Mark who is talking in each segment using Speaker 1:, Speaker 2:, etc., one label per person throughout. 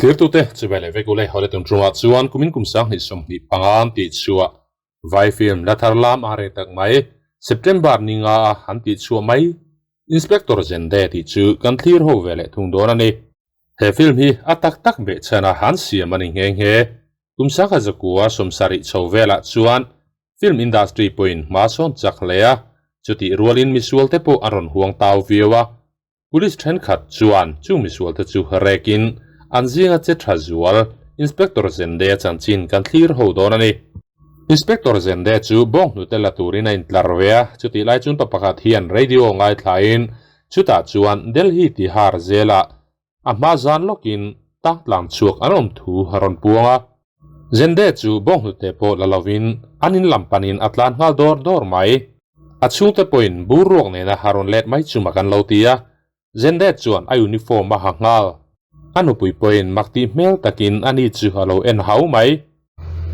Speaker 1: Thirtute chibai leh vek ule hawle tum tungah chuan kumin kum sanghnih 25 an tih chhuah Vai film la thar lam a reh tak mai September ni nga a an tih chhuah mai Inspector Zende tih chu kan thlir ho ve leh thung dawn a ni. He film hi a tak tak beh chhan a han siam a ni nghe nghe. Kum sangha zakua 70 chho velah chuan film industry pawhin hma sawn chak hle a, chutih rualin misual te pawh an rawn huang tau viau a. Police thenkhat chuan chung misual te chu rekin an zinga che tha zual Inspector Zende chanchin kan thlir ho dawn a ni. Inspector Zende chu bawnghnute la turin a intlar ve a, chutih lai chuan pa pakhat hian radio ngaithlain chutah chuan Delhi Tihar zelah a hma zan lawkin tangtlang chhuak an awm thu a rawn puang a. Zende chu bawnghnute pawh la lovin an in lam panin a tlan nghal dawr dawr mai. A chhungte pawhin bur ruak nena a rawn let mai chu mak an lo ti a. Zende chuan a uniform a ha nghal. A nupui pawhin mak tih hmel takin ani chu a lo en hau mai.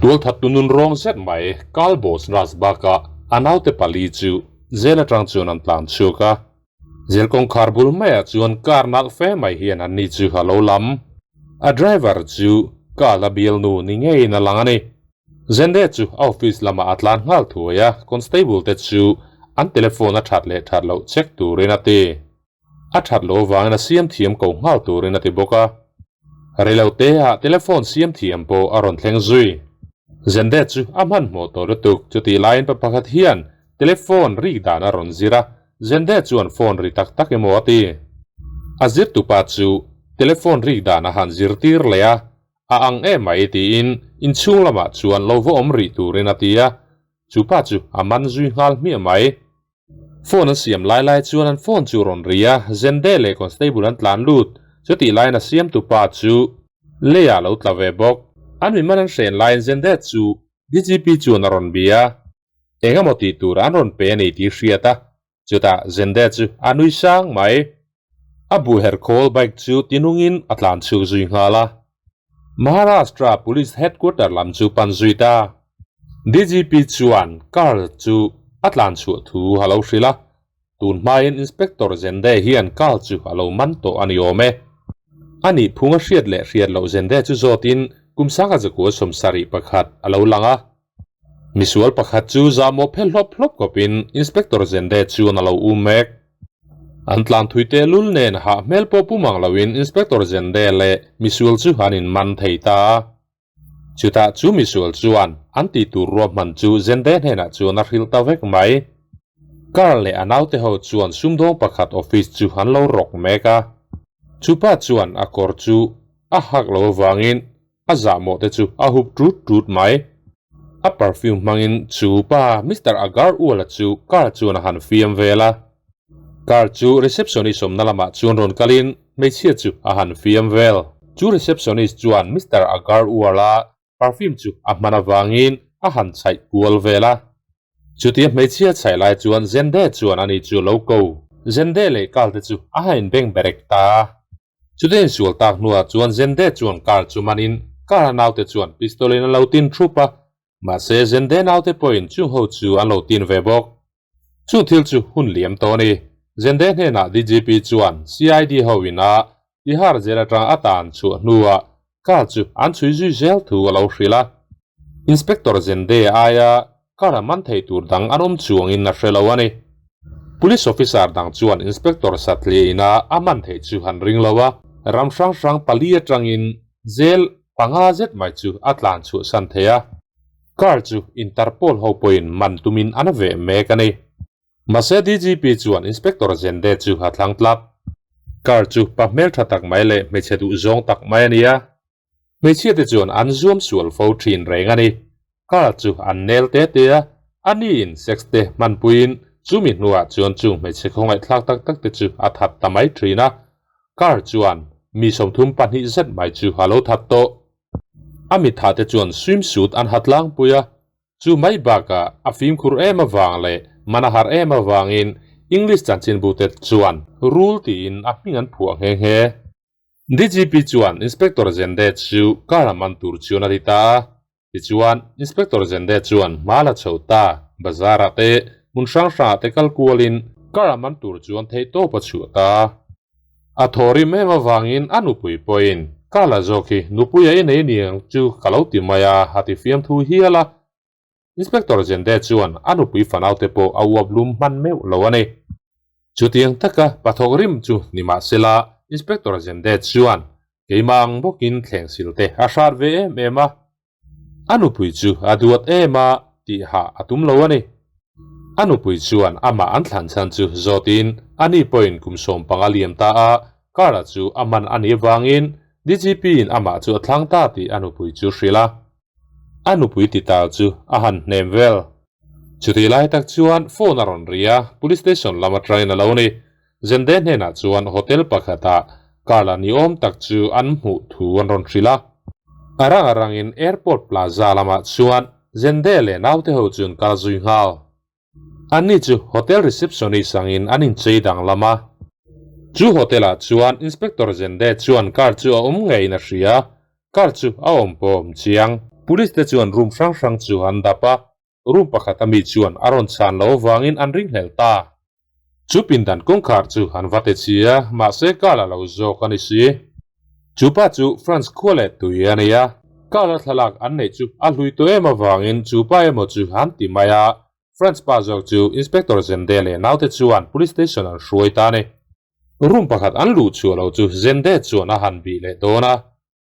Speaker 1: Tualthat tu nun rawng zet mai Karl Bosras bakah a naute pali chu jail atang chuan an tlan chhuak a. Zel kawngkhar bul maiah chuan car nalh fe mai hian an ni chu a lo lam. A driver chu car la bialnu ni ngeiin a lang a ni. Zende chu a office lamah a tlan nghal thuai a, constable te chu an telephone a that leh that loh check turin a ti. A that loh avangin a siam thiam ko nghal turin a ti bawk a. Reilote ah telephone siam thiam pawh a rawn thleng zui. Zende chu a hmanhmawh tawh lutuk, chutih laiin pa pakhat hian telephone rik dan a rawn zir a, Zende chuan phone ri tak tak emaw a ti. A zirtupa chu telephone rik dan a han zirtir leh a, a ang em mai tiin inchhung lamah chuan lo va awm rih turin a ti a, chupa chu a man zui nghal hmiah mai. Phone an siam lai lai chuan an phone chu rawn ri a, Zende leh constable an tlan lut, chutih laiin a siamtupa chu leiah a lo tla ve bawk. An mi man an hren laiin Zende chu DGP chuan a rawn bia a, eng emaw tih tur an rawn pe a ni tih hriat a, chutah Zende chu a nui sang mai. A bu her khawl bike chu tinungin a tlan chhuk zui nghal a. Maharashtra Police Headquarter lam chu pan zui ta. DGP chuan car chu a tlan chhuah thu a lo hrilh a, tun hmain Inspector Zende hian car chu a lo man tawh a ni awm e. A nih phung a hriat leh hriat loh Zende chu zawtin kum sangha zakua 71 a lo lang a. Misual pakhat chu zahmawh phe hlawp hlawp kawpin Inspector Zende chuan a lo um mek. An tlan thui teh lul nen hah hmel pawh pum ang loin Inspector Zende leh misual chu an inman thei ta a. Chutah chu misual chuan an tih tur ruahman chu Zende hnenah chuan a hrilh ta vek mai. Car leh a naute ho chuan sumdawng pakhat office chu an lo rawk mek a. Chupa chuan a kawr chu a hak lo avangin a zahmawh te chu a hup tut tut mai. A perfume hmangin chu pa Mister Agarwal-a chu car chuan a han fiam vel a. Car chu receptionist awmna lamah chuan rawn kalin hmeichhia chu a han fiam vel. Chu receptionist chuan Mister Agarwal-a perfume chu a hman avangin a han chhaih kual vel a. Chutia hmeichhia chhaih lai chuan Zende chuan ani chu lo ko. Zende leh Carl te chu a han inbeng berek ta a. Chute insual tak hnuah chuan Zende chuan car chu manin car a naute chuan pistol in a lo tin thup a, mahse Zende naute pawhin chung ho chu an lo tin ve bawk. Chung thil chu hun liam tawh a ni. Zende hnenah DGP chuan CID ho in a Tihar jail atang a tan chhuah hnuah car chu an chhui zui zel thu a lo hrilh a. Inspector Zende aia car a man thei tur dang an awm chuangin a hre lo a ni. Police officer dang chuan Inspector Satliah ina a man theih chu han ring lo a, ram hrang hrang pali atangin jail panga zet mai chu a tlan chhuahsan thei a. Car chu Interpol ho pawhin man tumin an veh mek a ni. Mahse DGP chuan Inspector Zende chu a thlang tlap. Car chu pa hmeltha tak mai leh hmeichhe duhzawng tak mai a ni a. Hmeichhia te chuan an zuam sual fo thin reng a ni. Car chu an nel te te a, a ni in sex te hmanpuiin chumi hnuah chuan chung hmeichhe khawngaihthlak tak tak te chu a that ta mai thin a. Car chuan mi 32 zet mai chu a lo that tawh. A mitha te chuan swimsuit an ha tlangpui a, chu mai bakah a fimkhur em avang leh man a harh em avangin English chanchinbu te chuan rul tiin a hming an phuah nghe nghe. DGP chuan Inspector Zende chu car a man tur chuan a ti ta a, tichuan Inspector Zende chuan hma la chho ta, bazar ah te hmun hrang hrang ah te kal kualin car a man tur chuan theihtawp a chhuah ta. A thaw rim em avangin a nupui pawhin Carla zawk hi nupui a i nei niang chu ka lo ti mai a, a ti fiamthu hial a. Inspector Zende chuan a nupui fanaute pawh a uap lum hman meuh lo a ni. Chutiang taka pathawk rim chu ni mahsela Inspector Zende chuan keimah ang bawkin thleng silte a hrat ve em em a. A nupui chu a duat em a tih hah a tum lo a ni. A nupui chuan amah an thlan chhan chu zawtin ani pawhin kum 15 liam ta a Carla chu a man a nih avangin DGP in amah chu a thlang ta tih a nupui chu hrilh a. A nupui ti tal chu a han hnem vel. Chutih lai tak chuan phone a rawn ri a, police station lam atangin a lo ni. Zende hnenah chuan hotel pakhatah Carla ni awm tak chu an hmuh thu an rawn hrilh a. A rang a rangin airport plaza lamah chuan Zende leh naute ho chu an kal zui nghal. Anni chu hotel receptionist angin an inchei danglam a. Chu hotel-ah chuan Inspector Zende chuan car chu a awm ngeiin a hria. Car chu a awm pawh a awm chiang. Police te chuan room hrang hrang chu an dap a, room pakhat ami chuan a rawn chhan loh avangin an ringhlel ta. Chu pindan kawngkhar chu an va te chi a, mahse car a lo zawk a ni si. Chu pa chu France khua leh tui a nei a, car a thlalak an neih chu a hlui tawh em avangin chu pa emaw chu an ti mai a, France pa zawk chu Inspector Zende leh naute chuan Police Station an hruai ta a ni. Room pakhat an luh chhuah lo chu Zende chuan a han bih leh dawn a,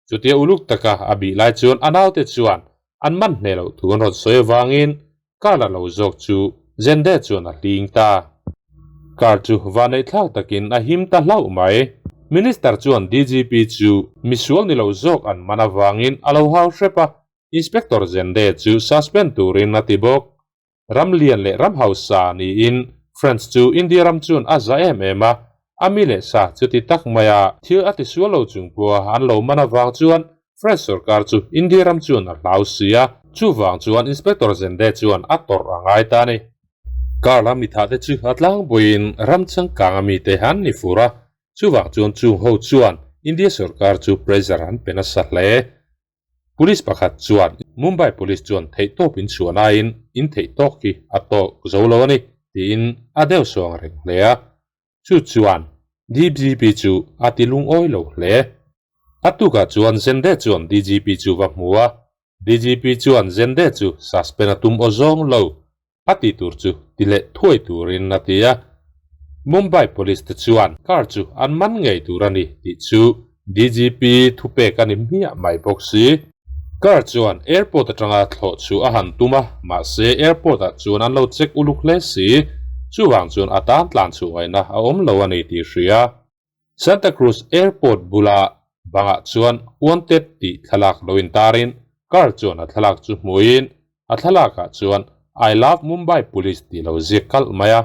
Speaker 1: chutia uluk taka a bih lai chuan a naute chuan an man hneh loh thu an rawn sawi avangin car la lo zawk chu Zende chuan a hling ta. Car chu vanneih thlak takin a him ta hlauh mai. Minister chuan DGP chu misual ni lo zawk an man avangin a lo hau hrep a, Inspector Zende chu suspend turin a ti bawk. Ram lian leh ram hausa niin France chu India ram chuan a za em em a, a mi leh sa chuti tak maia thil a tisual lo chung pawha an lo man avang chuan France sorkar chu India ram chuan a hlau si a, chuvang chuan Inspector Zende chuan a tawrh a ngai ta a ni. Car lam mithah te chu a tlangpuiin ram changkang a mite an ni fur a, chuvang chuan chung ho chuan India sorkar chu pressure an pe nasa hle. Police pakhat chuan Mumbai Police chuan theihtawp in chhuah laiin in theihtawk hi a tawk zo lo a ni tiin a deuh suang reng hle a, chu chuan DGP chu a ti lungawi lo hle. A tukah chuan Zende chuan DGP chu va hmu a, DGP chuan Zende chu suspend a tum aw zawng lo a tih tur chu ti leh thuai turin a ti a. Mumbai Police te chuan car chu an man ngei tur a ni tih chu DGP thupek a ni hmiah mai bawk si. Car chuan airport atanga thlawh chu a han tum a, mahse airport ah chuan an lo check uluk hle si. Chuvang chuan a tan tlan chhuh ngaihna a awm lo a ni tih hria. Santa Cruz Airport bula bangah chuan Wanted tih thlalak lo intarin car chuan a thlalak chu hmuin a thlalakah chuan I love Mumbai Police tih lo ziak kalh mai a.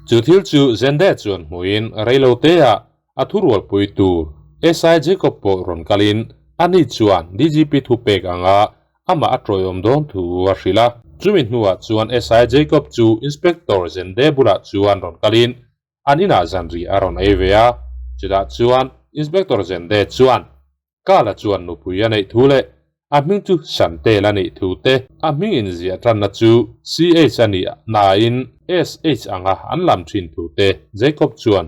Speaker 1: Chu thil chu Zende chuan hmuin reiloteah a thurualpui tur SI Jacob pawh rawn kalin ani chuan DGP thupek anga amah a tawiawm dawn thu a hrilh a. Chumi hnuah chuan SI Jacob chu Inspector Zende bulah chuan rawn kalin An inah zanri a rawn ei ve a, chutah chuan Inspector Zende chuan Kala chuan nupui a neih thu leh a hming chu Shantel a nih thu te, a hming inziah tanna chu CH a nih nain SH anga an lam thin thu te Jacob chuan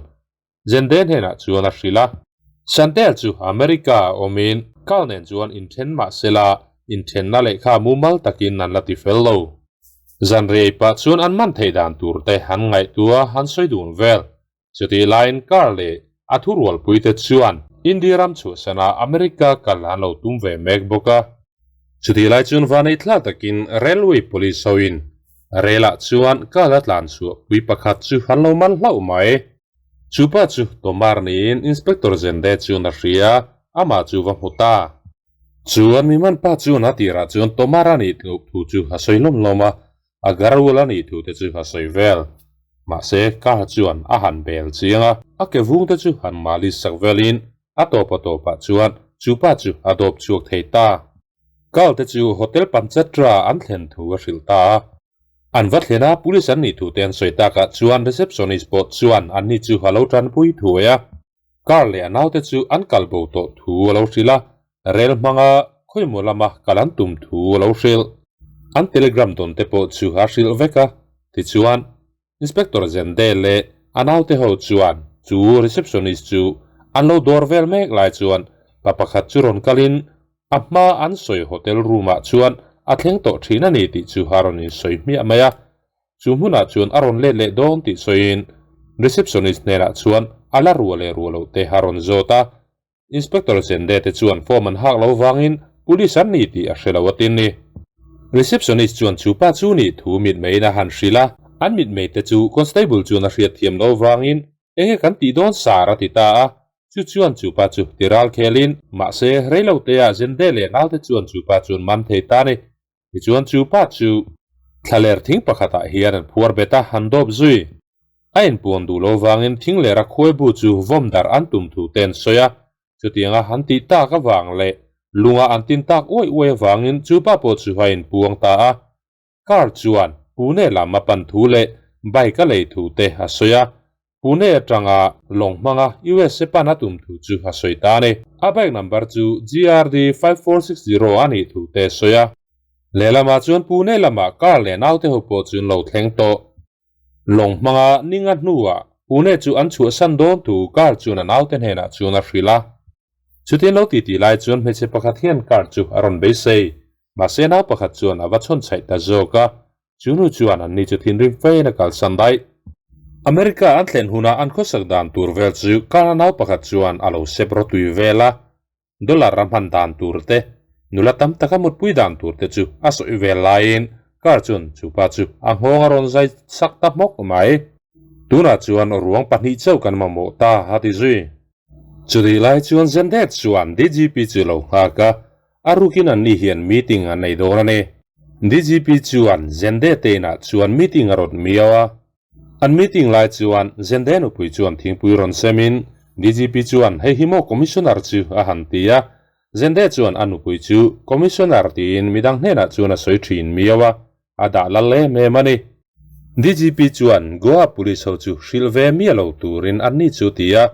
Speaker 1: Zende hnenah chuan a hrilh a. Shantel chu America a awmin Kal nen chuan inthen mah sela inthenna lehkha mumal takin an la ti fel lo. Zanriai pah chuan an man theih dan tur te an ngaihtuah an sawi dun vel. Chutih laiin car leh a thurualpui te chuan India ram chhuahsana America kal an lo tum ve mek bawk a. Chutih lai chuan vanei thla takin Railway Police hoin rel ah chuan car a tlan chhuah pui pakhat chu an lo man hlauh mai. Chu pa chu Tomar niin Inspector Zende chuan a hria, amah chu va hmu ta. Chuan mi man pa chuan a tirah chuan Tomar a nih loh thu chu a sawi hlawm hlawm a, a garul a nih thu te chu a sawi vel. Mahse, car chuan a han bel chiang a, a ke vung te chu han malis sak velin a tawp a tawpah chuan chu pa chu a dawp chhuak thei ta. Car te chu Hotel Panchatra an thlen thu a hrilh ta a. An va thlen a, police an nih thu te an sawi takah chuan receptionist pawh chuan anni chu a lo tanpui thuai a. Car leh a naute chu an kal bo tawh thu a lo hrilh a, rel hmanga khawimaw lama kal an tum thu a lo hrilh. An telegram dawn te pawh chu a hrilh vek a, tichuan Inspector Zende leh a naute ho chuan chu receptionist chu an lo dawr vel mek lai chuan pa pakhat chu rawn kalin a hma an sawi hotel room ah chuan a thleng tawh thin a ni tih chu a rawn insawi hmiah mai a. Chu hmunah chuan a rawn let leh dawn tih sawiin receptionist hnenah chuan a la ruah leh ruah loh te a rawn zawt a. Inspector Zende te chuan form an hak lo vangin police an ni tih a hre lo a tin ni. Receptionist chuan chu pa chu nih thu mitmeiin a han hrilh a, an mitmei te chu constable chuan a hriat thiam lo vangin enge kan tih dawn sar a ti ta a, chu chuan chu pa chu ti ral khelin. Mahse, reiloteah Zende leh naute chuan chu pa chuan man thei ta ni. Tichuan chu pa chu thlaler thing pakhatah hian an phuar bet a, an dawp zui. A inpuan duh lo vangin thing lera khuai bu chu vawm darh an tum thu te an sawi a, chutianga an tih tak avang leh lunga an tin tak uaih uaih avangin chu pa pawh chu a inpuang ta a. Car chuan Pune lam a pan thu leh bike a lei thu te a sawi a, Pune atanga lawng hmanga USA pan a tum thu chu a sawi ta a ni. A bike number chu GRD 5460 a nih thu te a sawi a. Lehlamah chuan Pune lamah car leh naute ho pawh chu an lo thleng tawh. Lawng hmanga ninga hnuah Pune chu an chhuahsan dawn thu car chuan a naute hnenah chuan a hrilh a. Chutin lo titi lai chuan hmeichhe pakhat hian car chu a rawn beisei. Mahse nau pakhat chuan a va chhawn chhaih ta zawk a. Chu nu chuan anni chu thinrim fein a kalsan daih. America an thlen hunah an khawsak dan tur vel chu car a nau pakhat chuan a lo sep rawtui vel a. Dollar a hman dan tur te, nula tam taka mutpui dan tur te chu a sawi vel laiin car chuan chu pa chu a nghawng a rawn zai sak ta hmawk mai. Tunah chuan ruang pahnih chauh kan mamawh ta a ti zui. Chutih lai chuan Zendet chuan DGP chu lo nghak a, a rukin anni hian meeting an nei dawn a ni. DGP chuan Zendet te inah chuan meeting a rawt miau a. An meeting lai chuan Zende nupui chuan thingpui rawn semin DGP chuan hei hi maw Commissioner chu a han ti a. Zende chuan a nupui chu Commissioner tiin midang hnenah chuan a sawi thin miau a, a dah lal em em a ni. DGP chuan Goa Police ho chu hrilh ve miah lo turin anni chu ti a,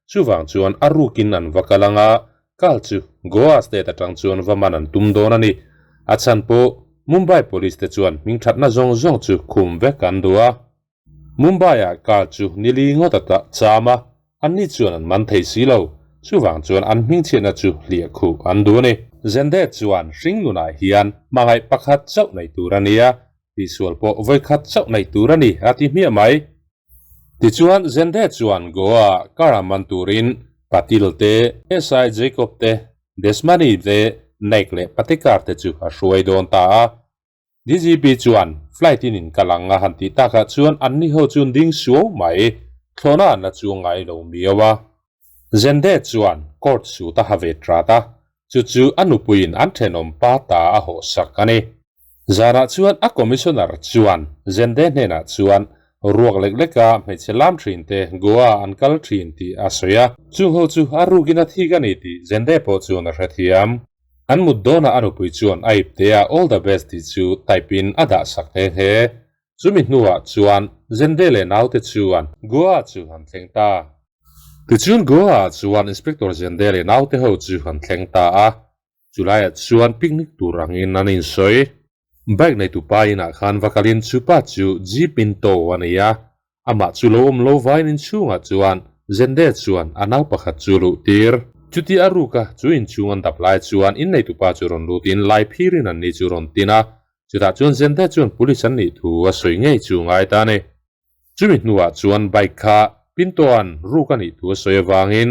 Speaker 1: chuvang chuan a rukin an va kal ang a, kal chu Goa state atang chuan va man an tum dawn a ni. A chhan pawh Mumbai Police te chuan hmingthatna zawng zawng chu khum vek an duh a. Mumbai-ah kal chu nili ngawt a tah cham a, anni chuan an man thei si lo. Chuvang chuan an hmingchhiatna chu hliah khuh an duh a ni. Zende chuan hring nunah hian hmangaih pakhat chauh neih tur a nia, tihsual pawh vawikhat chauh neih tur a ni a ti hmiah mai. Tichuan Zende chuan Goa-ah car a man turin Patil te, SI Jacob te, Desmani te, Naik leh Patekar te chu a hruai dawn ta a. DGP chuan flight in in kal ang a han tih takah chuan anni ho chu ding suau mai, thlawhna an la chuang ngai lo miau a. Zende chuan court suit a ha ve trat a, chu chu a nupuiin an thenawm pa ta a hawh sak a ni. Zanah chuan a commissioner chuan Zende hnenah chuan ruak lek leka hmeichhe lam thin te Goa an kal thin tih a sawi a, chung ho chu a rukin a thik a ni tih Zende pawh chuan a hrethiam. An mut dawnah a nupui chuan a iptea all the best tih chu type in a dah sak nghe nghe. Chumi hnuah chuan Zende leh naute chuan Goa chu an thleng ta. Tichuan Goa ah chuan Inspector Zende leh naute ho chu an thleng ta a, chulaiah chuan picnic tur angin an insawi. Bike neitu pa inah khan va kalin chu pa chu Jeep in to a nei a, amah chu lo awm lo vain inchhungah chuan Zende chuan a nau pakhat chu luh tir. Chuti a ruka chu inchhung an dap lai chuan inneitu pa chu rawn lutin lai phirin an ni chu rawn tin a, chutah chuan Zende chuan police an nih thu a sawi ngei chu ngai ta a ni. Chumi hnuah chuan bike kha Pinto-a'n ruk a nih thu a sawi avangin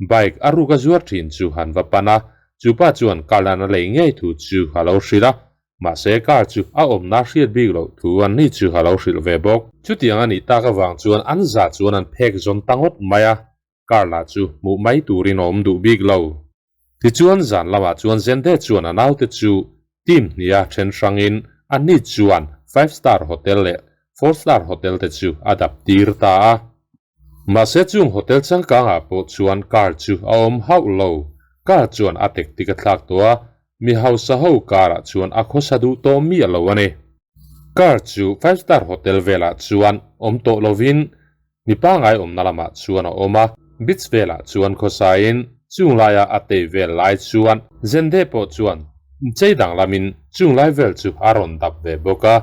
Speaker 1: Bike a ruk a zuar thin chu han va pan a, chu pa chuan car an a lei ngei thu chu a lo hrilh a, mahse car chu a awmna hriat bik loh thu an ni chu a lo hrilh ve bawk. Chutiang a nih tak avang chuan an za chuan an phek zawn ta ngawt mai a, car lah chu hmuh mai turin a awm duh bik lo. Tichuan zan lamah chuan Zende chuan a naute chu team hniha then hrangin anni chuan five star hotel leh four star hotel te chu a dap tir ta a. Mahse chung hotel changkangah pawh chuan car chu a awm hauh lo. Car chuan a tek tik a thlak tawh a, mi hausa ho car ah chuan a khawsa duh tawh miah lo a ni. Car chu five star hotel velah chuan awm tawh lovin mi pangai awmna lamah chuan a awm a, beach velah chuan khawsain chung laia a tei vel lai chuan Zende pawh chuan chei danglamin chung lai vel chu a rawn dap ve bawk a.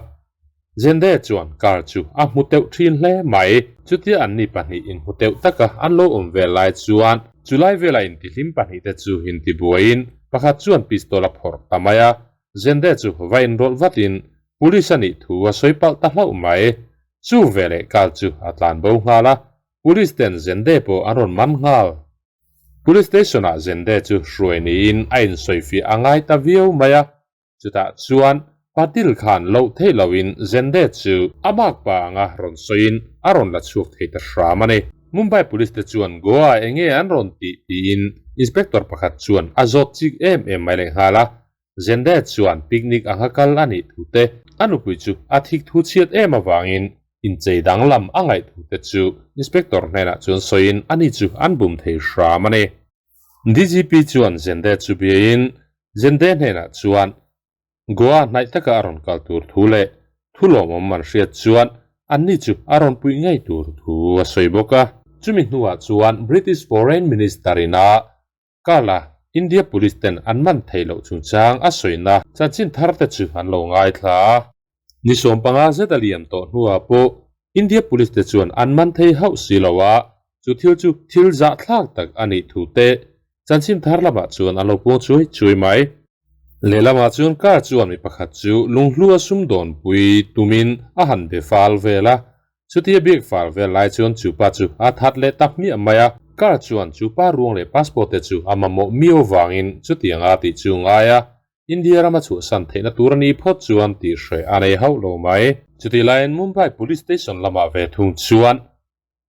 Speaker 1: Zende chuan car chu a hmu teuh thin hle mai. Chutia anni pahnih inhmu teuh taka an lo awm vel lai chuan chulai vela intihlim pahnihte chu intibuaiin pakhat chuan pistol a phawrh ta mai a. Zende chu va inrawlh vatin police a nih thu a sawi palh ta hlauh mai. Chu veleh car chu a tlan bo nghal a, police ten Zende pawh an rawn man nghal. Police station ah Zende chu hruai niin a insawifiah a ngai ta viau mai a. Chutah chuan Patil khan loh theih loin Zende chu a bak pa anga rawn sawiin a rawn la chhuak thei ta hram a ni. Mumbai Police te chuan Goa enge an rawn tih tiin Inspector pakhat chuan a zawt chik em em mai lehnghal a. Zende chuan picnic anga kal a nih thu te, a nupui chu a thik thu chhiat em avangin inchei danglam a ngaih thu te chu Inspector hnenah chuan sawiin ani chu an bum thei hram a ni. DGP chuan Zende chu biain Zende hnenah chuan Goa hnaih taka a rawn kal tur thu leh thu lawmawm an hriat chuan anni chu a rawn puih ngei tur thu a sawi bawk a. Chumi hnuah chuan British Foreign Minister ina Kala India Police ten an man theih loh chungchang a sawina chanchin thar te chu an lo ngaithla a. Ni 15 zet a liam tawh hnuah pawh India Police te chuan an man thei hauh si lo a, chu thil chu thil zahthlak tak a nih thu te chanchin thar lamah chuan an lo puang chuai chuai mai. Lehlamah chuan car chuan mi pakhat chu lunghlu a sumdawnpui tumin a han be fal vel a, chutia biak fal vel lai chuan chu pa chu a that leh ta hmiah mai a, car chuan chu pa ruang leh passport te chu a mamawh miau vangin chutianga tih chu ngai a, India rama chhuahsan theihna tur a ni phawt chuan tih hreh a nei hauh lo mai. Chutih laiin Mumbai Police Station lamah ve thung chuan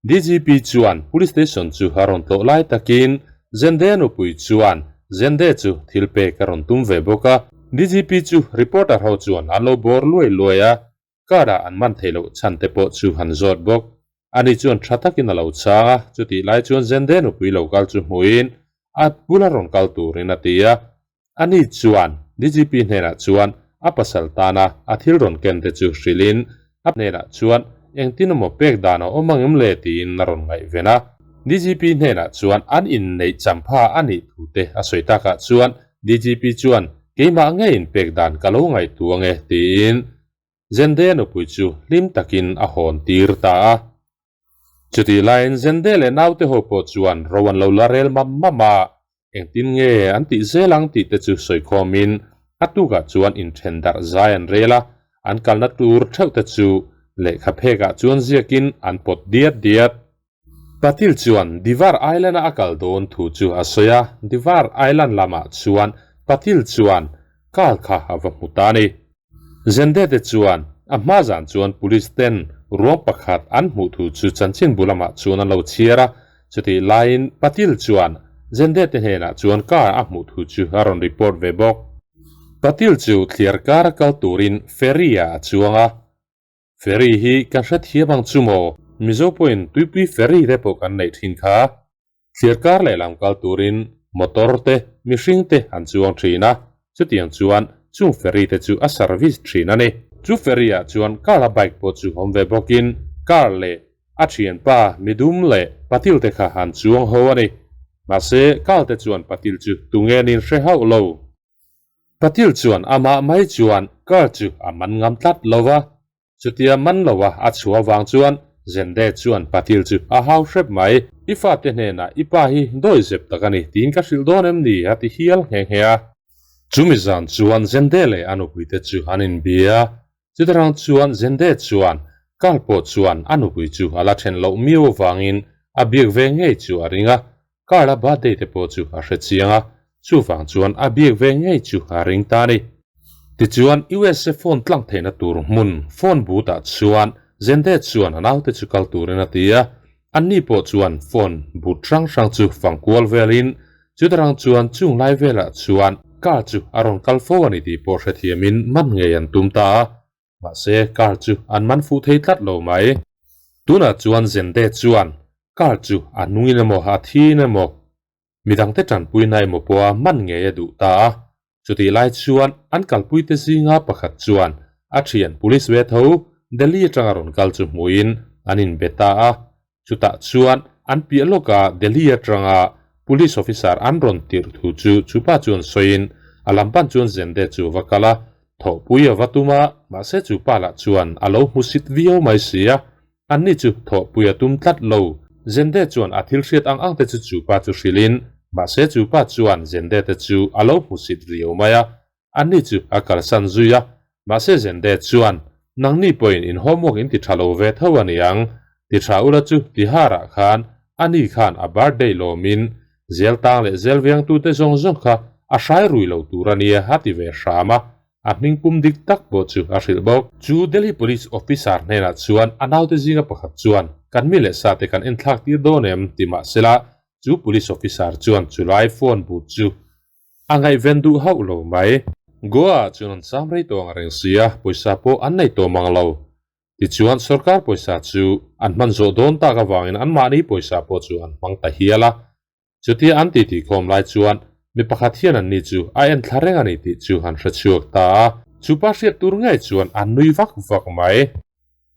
Speaker 1: DGP chuan Police Station chu a rawn tlawh lai takin Zende nupui chuan Zende chu thil pek a rawn tum ve bawk a. DGP chu reporter ho chuan an lo bawr luai luai a, car ah an man theih loh chhan te pawh chu han zawt bawk. Ani chuan tha takin a lo chhang a, chutih lai chuan Zende nupui lo kal chu hmuhin a bula rawn kal turin a ti a. Ani chuan DGP hnenah chuan a pasal tana a thil rawn ken te chu hrilhin a hnenah chuan engtin emaw pek dan a awm angem le tiin a rawn ngaihven a. DGP hnenah chuan an inneih champha a nih thu te a sawi takah chuan DGP chuan keimah ngeiin pek dan ka lo ngaihtuah ange tiin Zende nupui chu hlim takin a hawn tir ta a. Chutih laiin Zende leh naute ho pawh chuan ro an lo la rel mam mam a, engtin nge an tih zel ang tih te chu sawikhawmin a tukah chuan inthen darh zai an rel a, an kalna tur theuh te chu lehkha phekah chuan ziakin an pawt diat diat. Patil chuan Divar Island-a a kal dawn thu chu a sawi a, Divar Island lamah chuan Patil chuan kal kha a va hmu ta a ni. Zende te chuan a hma zan chuan police ten ruang pakhat an hmuh thu chu chanchinbu lamah chuan an lo chhiar a, chutih laiin Patil chuan Zende te hnenah chuan car a hmuh thu chu a rawn report ve bawk. Patil chu thliar kar a kal turin ferry-ah a chuang a, Ferry hi kan hrethiam ang chu maw? Mizo pawhin tuipui ferry te pawh kan neih thin kha. Thliar kar lehlam kal turin motor te, mihring te an chuang thin a, chutiang chuan chung ferry te chu a service thin a ni. Chu ferry ah chuan car a bike pawh chu awm ve bawkin car leh a thianpa midum leh patil te kha an chuang ho a ni. Mahse car te chuan patil chu tunge nin hre hauh lo. Patil chuan amah mai chuan car chu a man ngam tlat lo va, chutia man lo a a chhuah avang chuan Zende chuan Patil chu a hau hrep mai. I fate hnenah i pa hi dawi zep tak a ni tiin ka hrilh dawn em ni? a ti hial nghe nghe a. Chumi zan chuan Zende leh a nupuite chu an inbia. Chutarang chuan Zende chuan car pawh chuan a nupui chu a la then loh miau avangin a biak ve ngei chu a ring a, Car a birthday te pawh chu a hre chiang a, chuvang chuan a biak ve ngei chu a ring ta a ni. Tichuan USA phone tlang theihna tur hmun phone booth ah chuan Zende chuan a naute chu kal turin a ti a, anni pawh chuan phone booth hrang hrang chu fang kual velin chutarang chuan chung lai velah chuan car chu a rawn kal fo a ni tih pawh hrethiamin man ngei an tum ta a. Mahse, car chu an man fuh thei tlat lo mai. Tunah chuan Zende chuan car chu a nungin emaw a thiin emaw midangte tanpuina emaw pawha man ngei a duh ta a. Chutih lai chuan an kalpuite zinga pakhat chuan a thian police ve tho Delhi atanga rawn kal chu hmuhin an inbe ta a. Chutah chuan an piah lawka Delhi atanga police officer an rawn tirh thu chu chupa chuan sawiin a lam pan chuan Zende chu va kal a. Thawhpui a va tum a, mahse chu pa lah chuan a lo hmusit viau mai si a, anni chu thawhpui a tum tlat lo. Zende chuan a thil hriat ang ang te chu chu pa chu hrilhin, mahse chu pa chuan Zende te chu a lo hmusit riau mai a, anni chu a kalsan zui a, mahse Zende chuan, Nangni pawhin in homework in ti tha lo ve tho a niang, ti tha ula chu Tihar-ah khan ani khan a birthday lawmin Zel tang leh zel vengtute zawng zawng kha a hrai rui lo tur a nia a ti ve hram a, a hming pum dik tak pawh chu a hrilh bawk. Chu Delhi Police Officer hnenah chuan a naute zinga pakhat chuan, Kan mi leh sate kan enthlak tir dawn em? ti mah sela, chu Police Officer chuan chulai phone but chu a ngaihven duh hauh lo mai. Goa-ah chuan an cham rei tawh ang reng sia, pawisa pawh an nei tawh mang lo. Tichuan, sorkar pawisa chu an hman zawh dawn tak avangin anmahni pawisa pawh chu an hmang ta hial a. Chutia an titi khawm lai chuan mi pakhat hian anni chu a en thla reng a ni tih chu an hre chhuak ta a. Chu pa hriat tur ngei chuan an nui vak vak mai.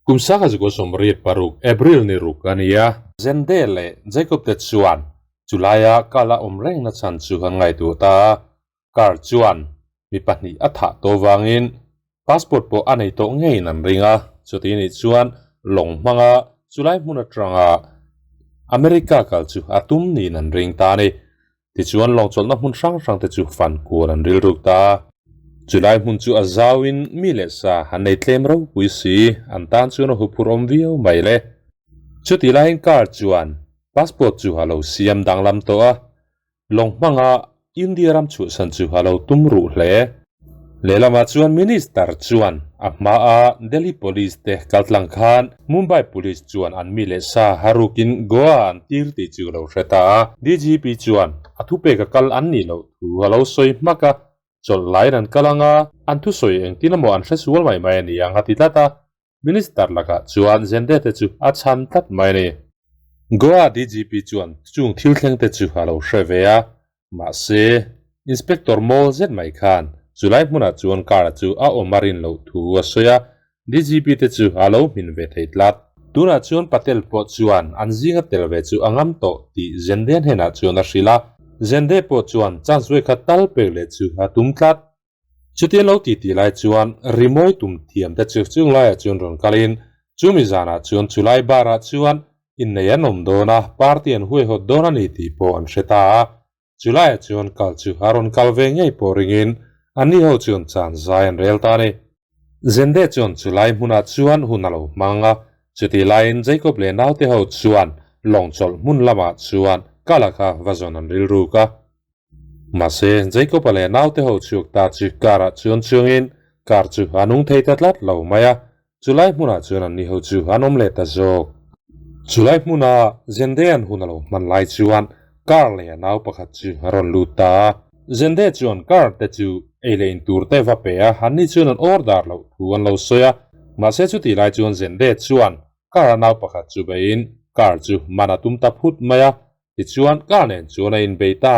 Speaker 1: Kum sanga zukua sawmriat paruk April ni ruk a ni a. Zende leh Jacob te chuan chulaia kal a awm reng na chhan chu an ngaihtuah ta a. Car chuan mi pahnih a thah tawh vangin passport pawh a nei tawh ngeiin an ring a, chuti nih chuan lawng hmanga chulai hmun atanga America kal chu a tum niin an ring ta a ni. Tichuan lawng chawlhna hmun hrang hrang te chu fan kual an rilruk ta a. Chulai hmun chu a zauin mi leh sa an nei tlem ropui si, an tan chuan a huphurh awm viau mai le. Chuti laiin car chuan passport chu a lo siam danglam tawh a, Lawng hmanga India ram chhuahsan chu a lo tum ruh hle. Lehlamah chuan Minister chuan a hmaa Delhi Police te kaltlang khan Mumbai Police chuan an mi leh sa harukin Goa an tir tih chu lo hre ta a. DGP chuan a thupek a kal an nih loh thu a lo sawi hmak a, chawlh laiin an kal anga an thusawi engtin emaw an hre sual mai mai a ni ang a ti tlat a. Minister lakah chuan Zende te chu a chhan tlat mai a ni. Goa DGP chuan chung thil thleng te chu a lo hre ve a, mahse Inspector mawl zet mai khan chulai hmunah chuan car chu a awm a rin loh thu a sawi a, DGP te chu a lo hmin ve thei tlat. Tunah chuan Patel pawh chuan an zinga tel ve chu a ngam tawh tih Zende hnenah chuan a hrilh a, Zende pawh chuan chance vawikhat tal pek leh chu a tum tlat. Chutia lo ti tih lai chuan rimawi tum thiam te chu chung laiah chuan rawn kalin chumi zanah chuan chulai bar ah chuan innei an awm dawn a, party an huaihawt dawn a ni tih pawh an hre ta a. Chulaiah chuan kal chu a rawn kal ve ngei pawh ringin anni ho chuan chan zai an rel ta a ni. Zende chuan chulai hmunah chuan hun a lo hmang a, chutih laiin Jacob leh naute ho chuan lawng chawlh hmun lamah chuan kal a kha va zawn an rilruk a. Mahse, Jacob-a leh naute ho chhuak ta chu car-ah chuan chungin car chu a nung thei ta tlat lo mai a, chulai hmunah chuan anni ho chu an awm leh ta zawk. Chulai hmuna Zende-a'n hun a lo hman lai chuan car leh a nau pakhat chu a rawn lut ta a. Zende chuan car te chu ei leh in tur te va pe a, anni chuan an order loh thu an lo sawi a. Mahse chutih lai chuan Zende chuan car-a nau pakhat chu beiin car chu man a tum ta phut mai a, Tichuan, car nen chuan a inbei ta.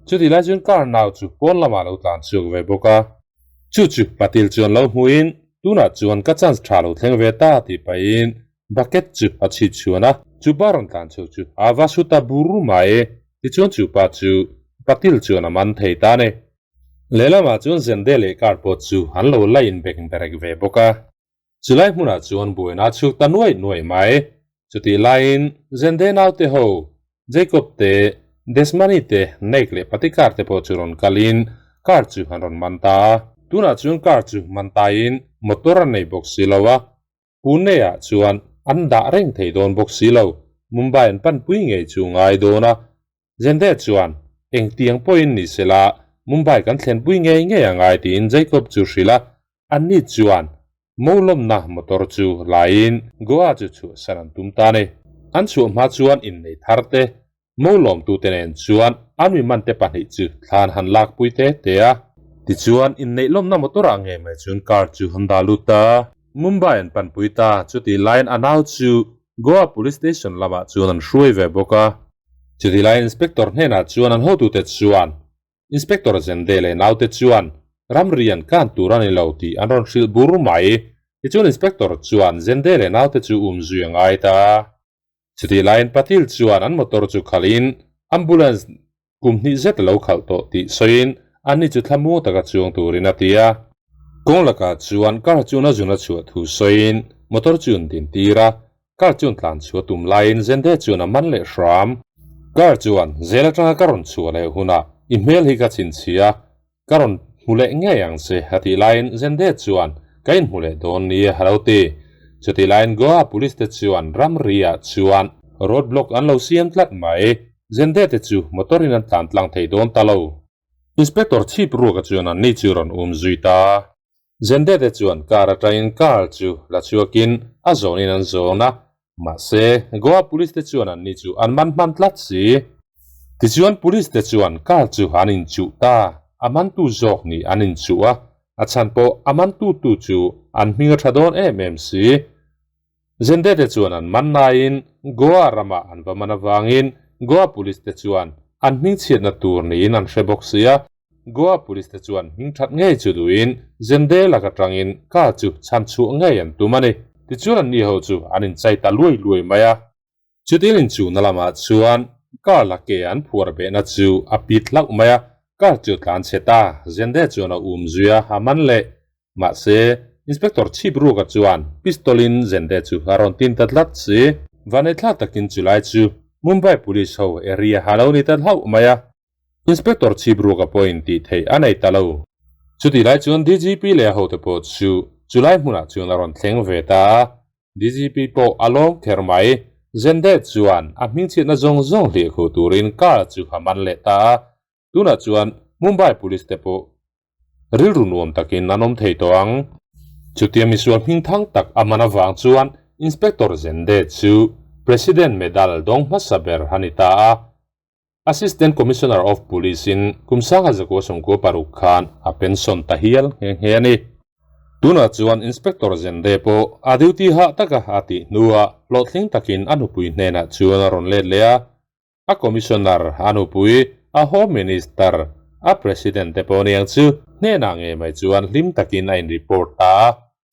Speaker 1: Chutih lai chuan car nau chu pawn lamah lo tlan chhuak ve bawk a. Chu chu Patil chuan lo hmuhin, Tunah chuan ka chance tha lo thleng ve ta tih pahin bucket chu a chhit chhuan a. Chu pa rawn tlan chhuak chu a va su ta bur mai. Tichuan chu pa chu Patil chuan a man thei ta a ni. Lehlamah chuan Zende leh car pawh chu an lo la inbek berek ve bawk a. Chulai hmunah chuan buaina a chhuk ta nuaih nuaih mai. Chutih laiin Zende naute ho, Jacob te, Desmani te, Nek leh Patikar te pawh chu rawn kalin car chu an rawn man ta a. Tunah chuan car chu man taiin motor an nei bawk si lo a, Pune-ah chuan an dah reng thei dawn bawk si lo. Mumbai an panpui ngei chu ngai dawn a, Zende chuan, Engtiang pawhin ni sela, Mumbai kan thlenpui ngei ngei a ngai tiin Jacob chu hrilh a, anni chuan Molawmna motor chu laiin Goa chu chhuahsan an tum ta a ni. An chhuah hma chuan innei thar te, Molawmtute nen chuan an mi mante pahnih chu thlan han lakpui te te a. Tichuan, inneih lawmna motor ah ngei mai chuan car chu han dah lut ta. Mumbai an panpui ta, chutih laiin a nau chu Goa Police Station lamah chuan an hruai ve bawk a. Chutih lai Inspector hnenah chuan an hotute chuan Inspector Zende leh naute chuan ramri an kan tur a ni lo tih an rawn hrilh bur mai. Tichuan Inspector chuan Zende leh naute chu um zui a ngai ta. Chutih laiin Patil chuan an motor chu khalhin ambulance Kum hnih zet a lo khalh tawh tih sawiin anni chu thlamuang taka chuang turin a ti a. Kawng lakah chuan car chuan a zun a chhuah thu sawiin motor chu an din tir a, car chuan tlan chhuah tum laiin Zende chuan a man leh hram. Car chuan zel atanga ka rawn chhuah leh hunah i hmel hi ka chhinchhia, ka rawn hmu leh ngei ang che a tih laiin Zende chuan ka inhmu leh dawn nia a lo ti. Chutih laiin Goa police te chuan ramri ah chuan road block an lo siam tlat mai. Zende te chu motor in an tlan tlang thei dawn ta lo. Inspector chhip ruaka chuan anni chu rawn um zui ta. Zende te chuan car atangin car chu la chhuakin a zawnin an zawn a, mahse Goa police te chuan anni chu an man hman tlat si. Tichuan police te chuan car chu an inchuh ta, a mantu zawk nih an inchuh a, a chhan pawh a mantu tu chu an hming a tha dawn em em si. Zende te chuan an man naiin Goa ramah an va man avangin Goa Police te chuan an hmingchhiatna tur niin an hre bawk sia. Goa Police te chuan hmingthat ngei chu duhin Zende lak atangin car chu chhanchhuah ngei an tum a ni. Tichuan anni ho chu an inchai ta luai luai mai a. Chutin inchuhna lamah chuan car la ke an phuar behna chu a pit hlauh mai a, car chu tlan chhe ta, Zende chuan a um zui a, a man leh. Mahse, Inspector chhip ruka chuan pistol in Zende chu a rawn tin ta tlat si. Vanethlak takin chulai chu Mumbai Police ho area a lo ni ta hlauh mai a. Inspector chhip ruka pawhin tih theih a nei ta lo. Chutih lai chuan DGP leh a hote pawh chu chulai hmunah chuan a rawn thleng ve ta a. DGP pawh a lawm kher mai. Zende chuan a hmingchhiatna zawng zawng hliah khuh turin car chu a man leh ta a, tunah chuan Mumbai Police te pawh rilru nuam takin an awm thei tawh ang. Chutia misual hmingthang tak a man avang chuan Inspector Zende chu President Medal dawng hmasa ber a ni ta a. Assistant Commissioner of Police in kum sangha zakua sawmkua paruk khan a pension ta hial nghe nghe a ni. Tunah chuan Inspector Zende pawh a duty hah taka a tih hnuah hlawhtling takin a nupui hnenah chuan a rawn let leh a. A Commissioner, a nupui, a Home Minister, a President te pawh niang chu hnenah ngei mai chuan hlim takin a in report ta a.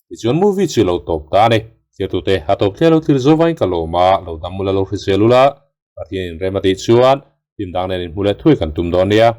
Speaker 1: Tichuan movie chu lo tawp ta a ni. Thirtute a tawp thliah lo thlir zovain ka lawm a, lo dam ula lo hrisel ula. Pathian in rem a tih chuan tin dang nen inhmu leh thuai kan tum dawn nia.